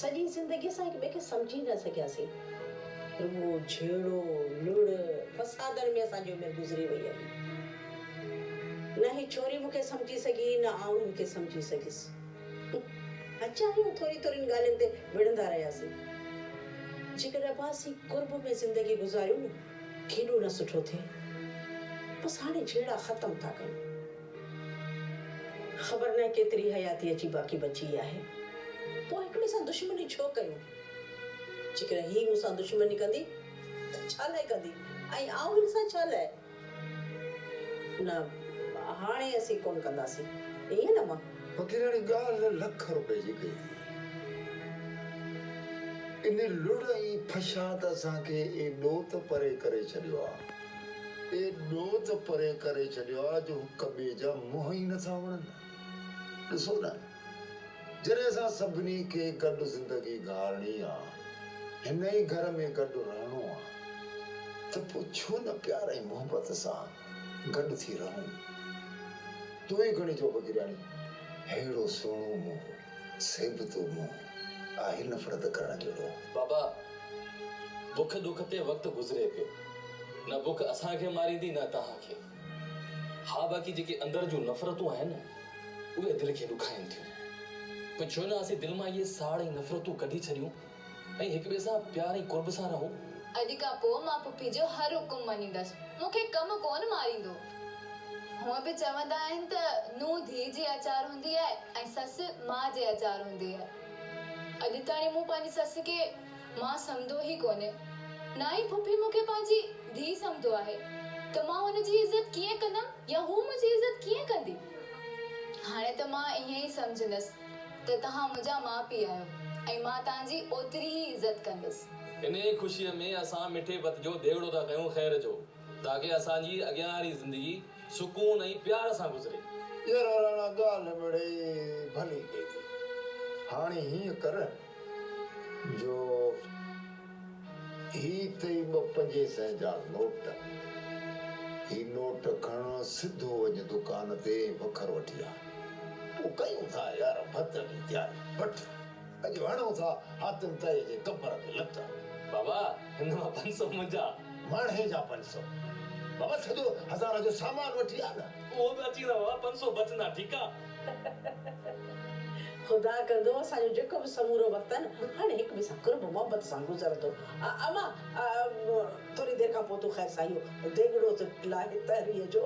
سڄي زندگي اسان هڪ ٻئي کي سمجهي نه سگهياسين. رڳو جهيڙو، لڙ، فسادن ۾ اسان جي عمر گذري وئي هلي. نه هي ڇوري مون کي سمجهي سگهي نه آئون هن کي سمجهي سگهيس. اجايو ٿوري ٿورين ڳالهين تي وڙهندا رهياسين. جيڪڏهن ابا اسين قرب ۾ زندگي گذاريون نه ڪيڏو نه سٺو ٿئي. بس هاڻي جهيڙا ختم ٿا ڪيون. خبر ناهي ڪيتري حياتي اچي باقي بچي آهي. پوء هڪ ٻئي سان دشمني ڇو ڪيون؟ جيڪڏهن هي مون سان دشمني ڪندي ته ڇا لاء ڪندي ۽ آئون هن سان ڇا لاء؟ نه هاڻي اسين ڪونه ڪنداسين. ائين نه مان؟ فقيراڻي ڳالهه لک روپئي جي ڪئي ٿي. ان لڙ ۽ فشاد اسان کي ايڏو ته پري ڪري ڇڏيو آ. ايڏو ته پري ڪري ڇڏيو آ جو هڪ ٻئي جا منهن ئي نٿا وڻن. ڏسو نه جڏهن اسان سڀني کي گڏ زندگي گهارڻي آ، هن ئي گهر ۾ گڏ رهڻو آ ته پوء ڇو نه پيار ۽ محبت سان گڏ ٿي رهون. تون ئي کڻي چئو فقيرياڻي، ههڙو سهڻو منهن، سيبتو منهن آهي نفرت ڪرڻ جهڙو. بابا، بک ڏک تي وقت گذري پيو. نه بک اسان کي ماريندي نه توهان کي. ها باقي جيڪي اندر جون نفرتون آهن نه اهي دل کي ڏکائين ٿيون. پوء ڇو نه اسين دل مان اهي ساڙ ۽ نفرتون ڪڍي ڇڏيون ۽ هڪ ٻئي سان پيار ۽ قرب سان رهون. اڄ کان پوء مان پڦي جو هر حڪم مڃيندس. مون کي ڪم ڪونه ماريندو. هونء به چوندا آهن ته نونهن ڌيء جي آچار هوندي آهي ۽ سس ماء جي آچار هوندي آهي. اڄ تاڻي مون پنهنجي سس کي مان سمڌو ئي ڪونهي. نه ئي پڦي مون کي پنهنجي ڌيء سمڌو آهي ته مان هن جي عزت ڪيئن ڪندم يا هوء منهنجي عزت ڪيئن ڪندي؟ هاڻي ته مان ائين ئي سمجهندس ته توهان منهنجا ماء پيء آهيو ۽ مان توهان جي اوتري ئي عزت ڪندس. انهيء خوشيء ۾ اسان مٺي ڀت جو ديڳڙو ٿا ڪيون خير جو، تاڪه اسان جي اڳيان واري زندگي سڪون ۽ پيار سان گذري. يار راڻا ڳالهه مڙئي ڀلي ڪئي ٿي. هاڻي هيئن ڪر. جو هي اٿئي ٻه پنجين سئين جا نوٽ. هي نوٽ کڻ سڌو وڃ دڪان تي ۽ وکر وٺي آ. پوء ڪيون ٿا يار ڀت جي تياري. وٺ اڄ هڻون ٿا حاتم طئي جي قبر تي لت. بابا هن مان 500 منهنجا. ماڻهي جا 500. بابا سڄو هزار جو سامان وٺي آ نه. اهو به اچي ويندا بابا 500 بچندا ٺيڪ آ. خدا ڪندو اسان جو جيڪو به سمورو وقت آهي نه هاڻي هڪ ٻئي سان قرب محبت سان گذرندو. امان ٿوري دير کان پوء تون خير سان اهو ديڳڙو ته لاهي تهريء جو.